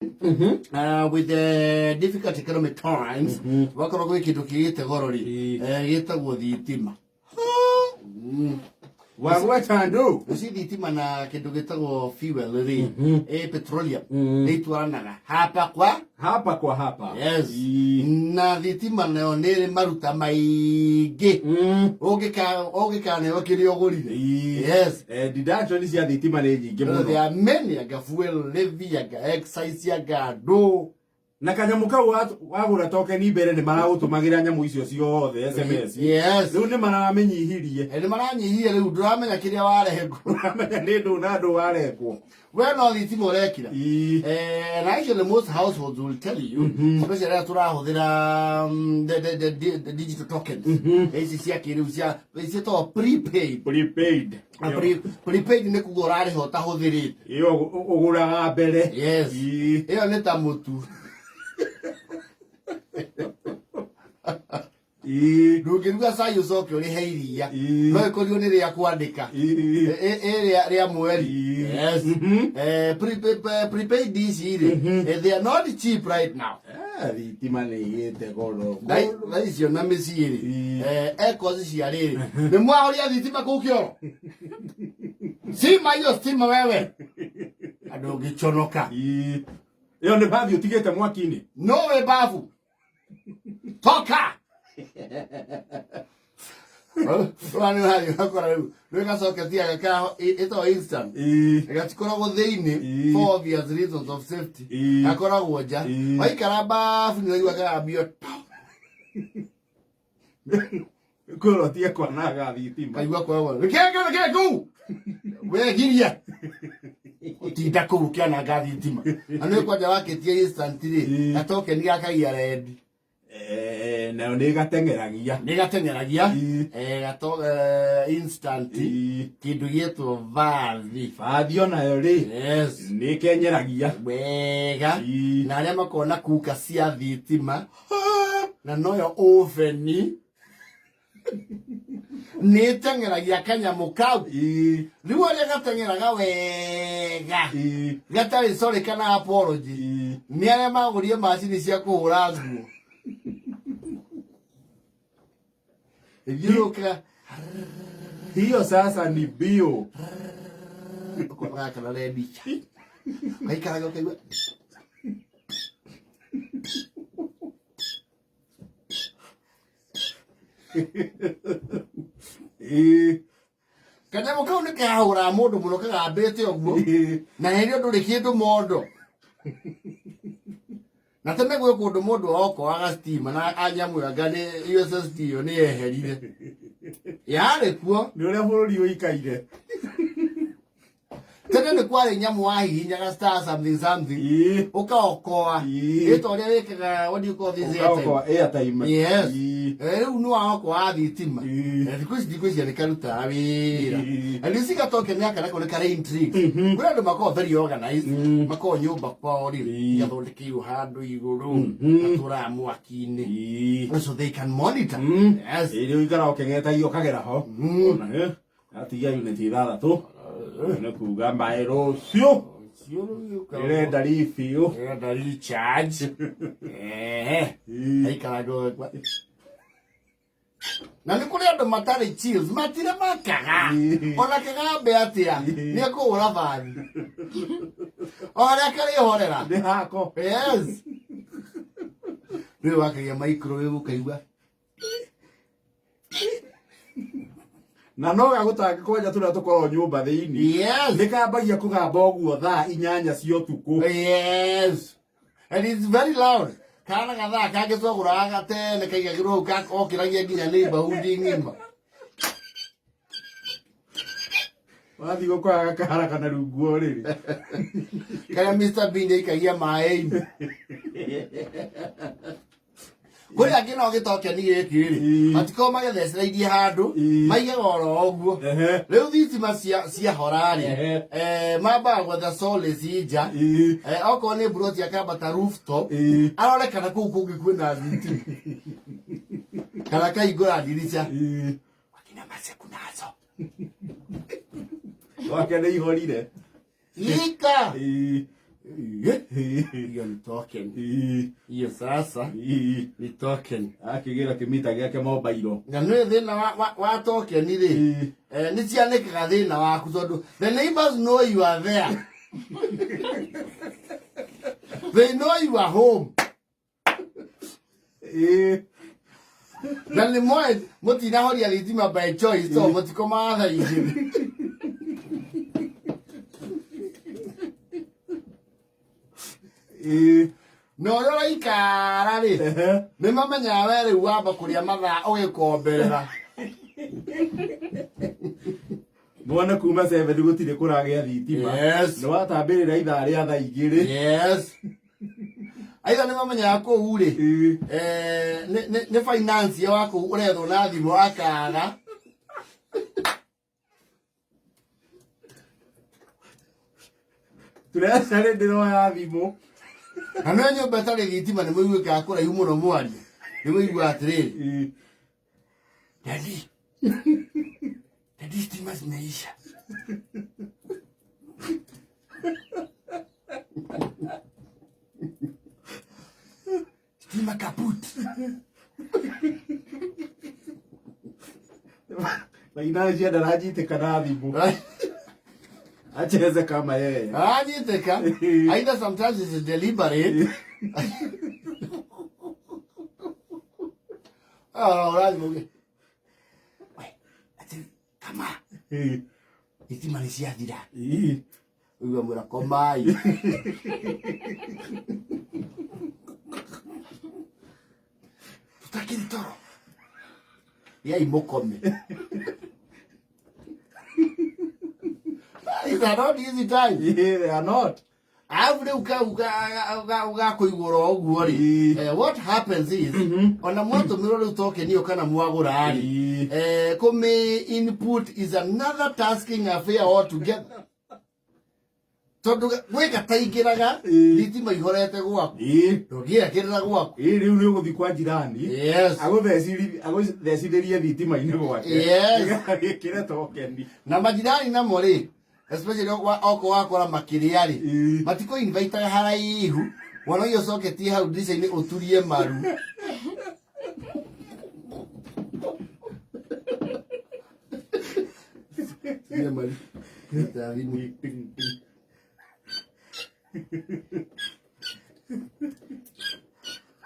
With the difficult economic times, wakorwo gwĩ kĩndũ kĩgĩte goro rĩ, gĩtagwo thitima. Wagweta ndũ. Ũci thitima na kĩndũ gĩtagwo fuel rĩ, petroleum, nĩ itwaranaga hapa kwa hapa kwa hapa. Yes. Ii. Na thitima nayo nĩ ĩrĩ maruta maingĩ. Ũngĩkaneo kĩrĩa ũgũrire. Ii. Yes. Deduction cia thitima nĩ nyingĩ There mũno. are many, anga fuel levy, anga excise, anga andũ. Na kanyamũ kau wagũra tokeni mbere nĩ maragũtũmagĩra nyamũ icio ciothe SMS. Yes. Rĩu nĩ maramĩnyihirie. Nĩ maranyihia rĩu ndũramenya kĩrĩa warengwo. Ũramenya nĩ ndũ na ndũ warengwo. We no thitima ũrekira. Ii. And actually most households will tell you, especially arĩa tũrahũthĩra the digital tokens. Ici cia kĩrĩu cia ciĩtagwo prepaid. Prepaid. Na prepaid nĩ kuga ũrarĩha ũtahũthĩrĩte. Ĩyo ũgũraga mbere. Yes. Ii. Ĩyo nĩ ta mũtu. Ii. Ndũngĩruga cai ũcoke ũrĩhe iria. Ii. No ĩkorirwo nĩ rĩa kwandĩka. Ii. Ĩ rĩa mweri. Ii. Yes. Prepaid ici rĩ, they are not cheap right now. Thitima nĩ igĩte goro. Thaa icio na mĩciĩ rĩ, Ii. ecos cia rĩrĩ, nĩ mwahoria thitima kũu kĩoro. Sima hiyo stima wewe. Andũ ũngĩconoka. Ii. Ĩyo nĩ bathi ũtigĩte mwaki-inĩ. No wĩ babu. Toka! Ũrani ũrathiĩ ũgakora rĩu rĩu gacoketia gaka ĩtagwo instant. Ii. Gatikoragwo thĩinĩ Ii. for obvious reasons of safety. Ii. Gakoragwo nja. Ii. Waikara babu nĩ ũraigua karambio to. Kũrotie kwanaga thitima. Kaigua koragwo. Reke reke kũu. Wegiria. Ũtinda kũu ũkĩananga thitima. Na nĩ kwanja wakĩtie instant rĩ, Ii. gatokeni gakagia rendi. Nayo nĩ gateng'eragia. Nĩ gateng'eragia. Ii. Gato instant. Ii. Kĩndũ gĩetwo vathi. Bathi onayo rĩ Yes. nĩ kenyeragia. Wega. Ii. Na arĩa makoragwo na kuka cia thitima na noyo oveni nĩ ĩteng'eragia kanyamũ kau. Ii. Rĩu ũrĩa gateng'eraga wega Ii. gatarĩ sorry kana apology Ii. nĩ arĩa magũrire macini cia kũhũra nguo ĩthiũrũrũkaga. Hiyo sasa ni bio. Ũkona gaka na rendi gaikaraga ũkaigua Ii. Kanyamũ kau nĩ kahũraga mũndũ mũno kagambĩte ũguo. Ii. Na hĩndĩ ĩyo ndũrĩ kĩndũ mondo na tene gwĩ kũndũ mũndũ okoaga stima na anyamũ ĩyo anga nĩ USSD ĩyo nĩ yeherire yarĩ kuo. Nĩ ũrĩa bũrũri ũikaire. Tene nĩ kwarĩ nyamũ wahihinyaga star something something Ii. ũkaokoa. Ii. Ĩta ũrĩa wĩkaga, what do you call this, airtime? Ũkaokoa airtime. Yes. Ii. Rĩu nĩ waokoa thitima. Ii. Thikũ ici thikũ nĩ karutaga wĩra. Ii. And you see gatoke nĩ aka nako nĩ karĩ intrigue. Kwĩ andũ makoragwo very organized, makoragwo nyũmba kwao rĩ gathondekeirwo handũ igũrũ gatũraga mwaki-inĩ Ii. so they can monitor. Yes. Ĩrĩ ũikara ũkĩng'etagia ũkagera ho. Ona, atigia unit 6 nĩ kuga maĩ rũciũ ĩrenda refill. Ĩrenda recharge. Ehe. Ii. Aikaraga ũguo. Na nĩ kũrĩ andũ matarĩ chills, matirĩ makaga. Ii. Ona kagambe atĩa, Ii. nĩ ekũhũra bathi. O harĩa karĩhorera. Nĩ hako. Yes. Rĩu wakagia microwave ũkaigua. Na no gagũtangĩ kwanja tũrĩa tũkoragwo nyũmba thĩinĩ. Yes. Nĩ kambagia kũgamba ũguo thaa 8 cia ũtukũ. Yes. And it's very loud. Kana gathaa kangĩ twagũraga gatene kaigagĩrwo hau okĩragia nginya neighborhood ng'ima. Wathiĩ gũkora gakahara kana rungu wa ũrĩrĩ. Karĩa Mr. Bean aikagia maĩ-inĩ. Kũrĩ angĩ no gĩtokeni gĩkĩ rĩ, Ii. matikoragwo magĩthecereirie handũ, Ii. maigaga oro ũguo. Rĩu thitima ciahora rĩ, mambaga gwetha solace nja. Ii. Okorwo nĩ mburoti akambata rooftop, Ii. arore kana kũu kũngĩ kwĩna thitima. Kana kaingũra ndirica. Ii. Wakina mace kunazo. Wake nĩ ihorire. Ika. Ii. Hiyo ni token. Hiyo sasa ni token. Akĩgĩra kĩmita gĩake mobairo. Na nĩ thĩna wa token rĩ, nĩ cianĩkaga thĩna waku tondũ the neighbors know you are there. They know you are home. Na nĩ moĩ mũtinahoria thitima by choice tondũ mũtikomaga thaa igĩrĩ. Na ũrĩa ũraikara rĩ, nĩ mamenyaga we rĩu wamba kũrĩa mathaa ũgĩkomberera. Mwana kuma 7 gũtirĩ kũragĩa thitima. Yes. Nĩ watambĩrĩra ithaa rĩa thaa igĩrĩ. Yes. Aitha nĩ mamenyaga kũu rĩ, nĩ finance wa kũu ũrethwo na thimũ akaga. Tũrecarĩ ndĩroya thimũ. Na nĩ nyũmba ĩtarĩ thitima nĩ mũiguĩkaga kũraihu mũno mwaria. Nĩ mũiguaga atĩrĩrĩ. Daddy. Daddy, stima zimeisha. Stima kaput. Finance ndaranyitĩka na thimũ. Acheze kama yeye. Aranyitĩka. Either sometimes it's deliberate. Ah, ũrathiĩ ũge. We, ati kama thitima nĩ ciathira. Ũigua mwĩra komai. Tũtakĩrĩ toro. Yai mũkome. These are not easy times. Yeah, they are not. Alafu rĩu kau gakũigũra ũguo rĩ, what happens is, ona mwatũmĩrwo rĩu token ĩyo kana mwagũra rĩ, kũmĩ input is another tasking affair altogether. Tondũ gwĩ gataingĩraga thitima ihorete gwaku. Ndũngĩekĩrĩra gwaku. Rĩu nĩ ũgũthiĩ kwa jirani. Yes. Agũthecithĩrie thitima-inĩ gwake. Yes. Gĩkĩre token. Na majirani namo rĩ, especially oko wakora makĩrĩa rĩ, matikũ invitaga haraihu, wona ũyũ ũcoketie hau ndirica-inĩ ũturie maru. Turie maru.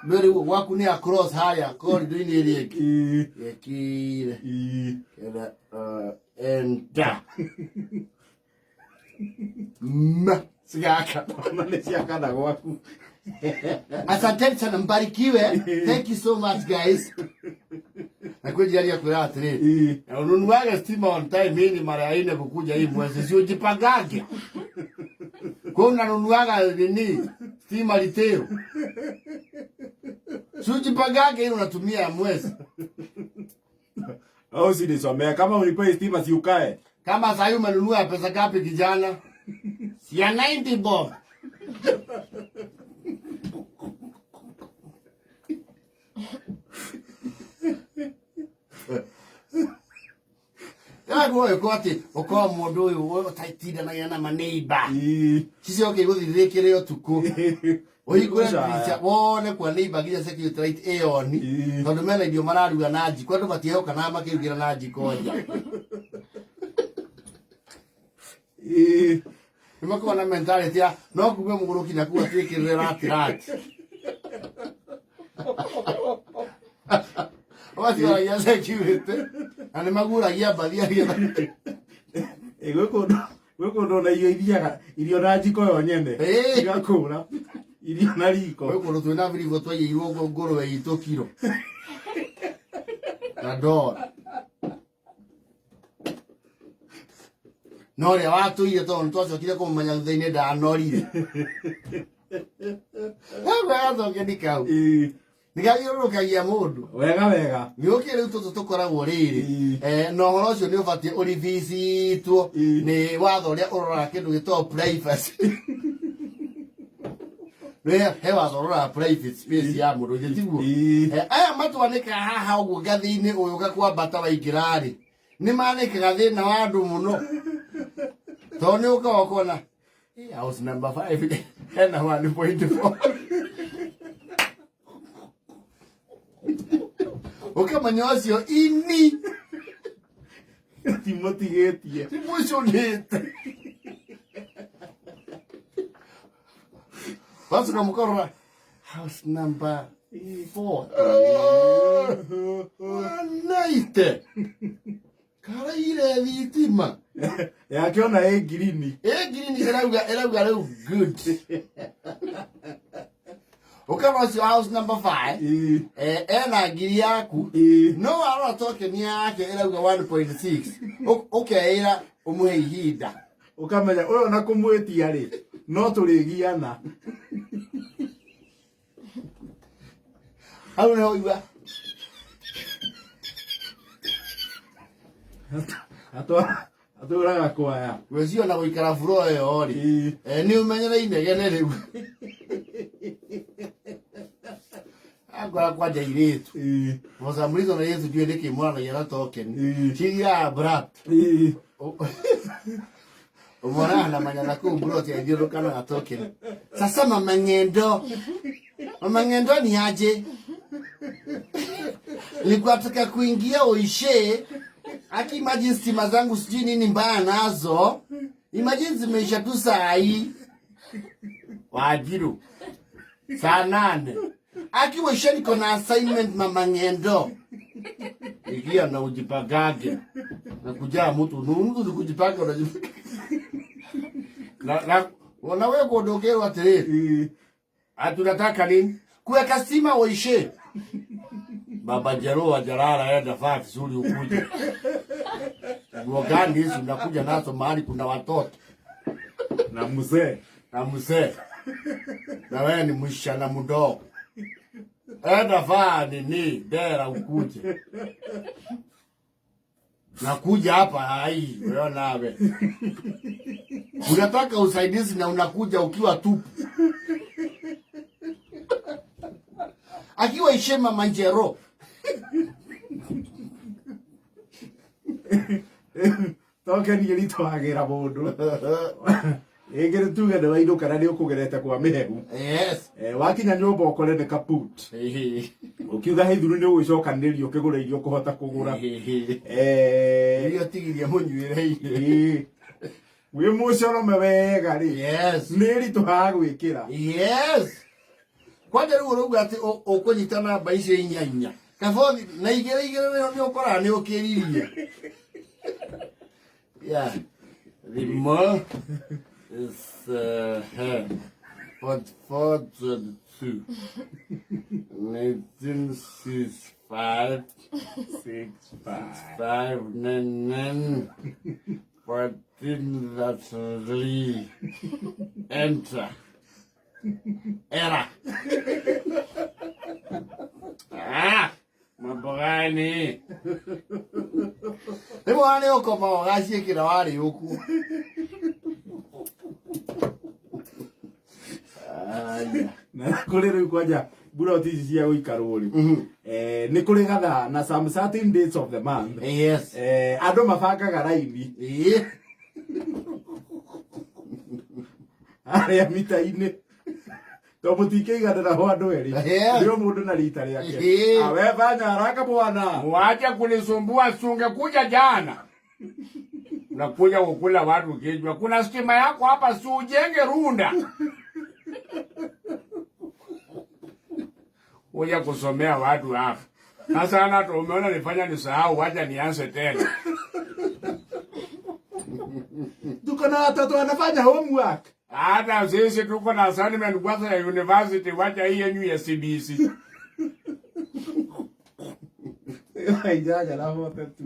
No rĩu gwaku nĩ across harĩa corridor-inĩ ĩrĩa ĩngĩ. Gekire. Kenda enter. Ma cigaka. Ona nĩ ciakana gwaku. Asanteni sana, mbarikiwe. Thank you so much guys. Na kwĩ jirani akwĩra atĩrĩrĩ, ununuage stima on time, hii ni mara ya nne kukuja hii mwezi, si ujipangange. Kwa unanunuaga nini stima retail, si ujipangange ili unatumia ya mwezi. Au si nisomea kama unipe stima si ukae. Kama sasa umenunua pesa ngapi kijana? Si ya 90 bob. Yaguo ko ati ukorwo mundu uyu ũtatindanagia na maneiba. Cicoke igũthirĩrĩkĩre ũtukũ. Ũhingũre ndirica wone kwa neighbor nginya security light ĩyo on. Tondũ mena irio mararuga na njiko, andũ matiehokanaga makĩrugĩra na njiko nja. Nĩ makoragwo na mentality ya no kume mũgũrũki na kuu atuĩkĩrĩre rati rati. Matiaragia security na nĩ maguragia mbathi arĩa. Gwĩ kũndũ ona irio ithiaga irio na njiko yo nyene. Igakũra irio na riko. Gwĩ kũndũ twĩna biribũ twaigĩirwo ngũrwe itũ kiro na ndora. No ũrĩa watũire tondũ nĩtwacokire kũmũmenya thutha-inĩ ndanorire. Gacokeni kau. Nĩgathiũrũrũkagia mũndũ. Wega wega. Nĩ ũkĩ rĩu tũtũ tũkoragwo rĩrĩ. Na ũhoro ũcio nĩ ũbatiĩ ũribicitwo nĩ watho ũrĩa ũroraga kĩndũ gĩtagwo privacy. He watho ũroraga private space ya mũndũ, githĩ tiguo? Aya matwanĩkaga haha ũguo ngathĩ-inĩ ũyũ gakwambata waingĩra rĩ, nĩ manĩkaga thĩna wa andũ mũno. Tondũ nĩ ũkaga ũkona, house number 5. Hena 1.4. Ũkamenya ũcio ini Timũtigĩtie. Timũcũnĩte. Wacoka mũkarora house number 4. Wanaite. Karaire thitima. Yake ona ĩ ngirini. Ĩ ngirini ĩrauga rĩu good. Ũkarora ũcio house number 5. Ena ngiri yaku. No warora token yake ĩrauga 1.6. Ũkeĩra ũmũhe ihinda. Ũkamenya ũyũ ona kũmwĩtia rĩ no tũrĩgiana. Hau nĩho ũigua. Atũraga kwaya. Gwĩciria ona gũikara buro ĩyo rĩ. Nĩ ũmenyere inegene rĩu. Angora kwanja airĩtu. For some reason airĩtu ndiũĩ nĩkĩ moranagia na token. Cithiaga abrupt. Ũmonaga na manyana kũu mburoti agĩthiũrũrũka na token. Sasa mama ng'endo. Mama ng'endo ni aje? Nilikuwa nataka kuingia uishe. Aki imagine stima zangu sijui nini mbaya nazo. Imagine zimeisha tu saa hii. Wajiru. Saa 8. Aki uishe niko na assignment mama ng'endo. Ingia na ujipagage. Na kujaa mtu. Mtu ni kujipanga unajipanga. Na na wewe kuondokewa atĩrĩrĩ. Atunataka nini? Kuweka stima uishe. Baba Jero wa Jalala enda faa vizuri ukuje. Nguo gani hizi unakuja nazo mahali kuna watoto? Na mzee. Na mzee. Na wewe ni msichana mdogo. Enda faa nini? Dera ukuje. Nakuja hapa hai, wewe nawe. Unataka usaidizi na unakuja ukiwa tupu. Akiwa ishema manjero. Token ĩritũhagĩra mũndũ. Ĩngĩ tuge nĩ wainũka na nĩ ũkũgerete kwa mĩhehu. Yes. Wakinya nyũmba ũkore nĩ kaput. Ũkiuga hithuru nĩ ũgwĩcokanĩrĩria ũkĩgũra irio ũkũhota kũgũra. Irio tigirie mũnyuĩre-inĩ. Wĩ mũcorome wega rĩ. Yes. Nĩ ĩritũhaga gwĩkĩra. Yes. Kwanja rĩu ũrauga atĩ ũkũnyita namba icio inya inya. Kabothi na igĩrĩ igĩrĩ nĩ ũkoraga nĩ ũkĩririe. Yeah. The more is 4422 1965 65 599 14 that's 3. Enter. Era. Ah, mambo gani? Rĩmwe ona nĩ ũkoma ũgaciĩkĩra warĩ ũkuo. Aya. Na kũrĩ rĩu kwanja mburoti ici cia gũikarwo rĩ. Nĩ kũrĩ gathaa na some certain dates of the month. Yes. Andũ mabangaga raini. Arĩa mita-inĩ. Tondũ mũtingĩiganĩra ho andũ erĩ. Yes. Nĩ o mũndũ na rita rĩake. Awe fanya haraka bwana. Wacha kunisumbua, si ungekuja jana. Unakuja kukula watu kichwa. Kuna stima yako hapa, si ujenge runda. Kuja kusomea watu hapa. Sasa hata umeona nifanya nisahau, wacha nianze tena. Tuko na watoto wanafanya homework. Hata sisi tuko na assignment kwanza ya university, wacha hii yenyu ya CBC. Haijaja na wote tu.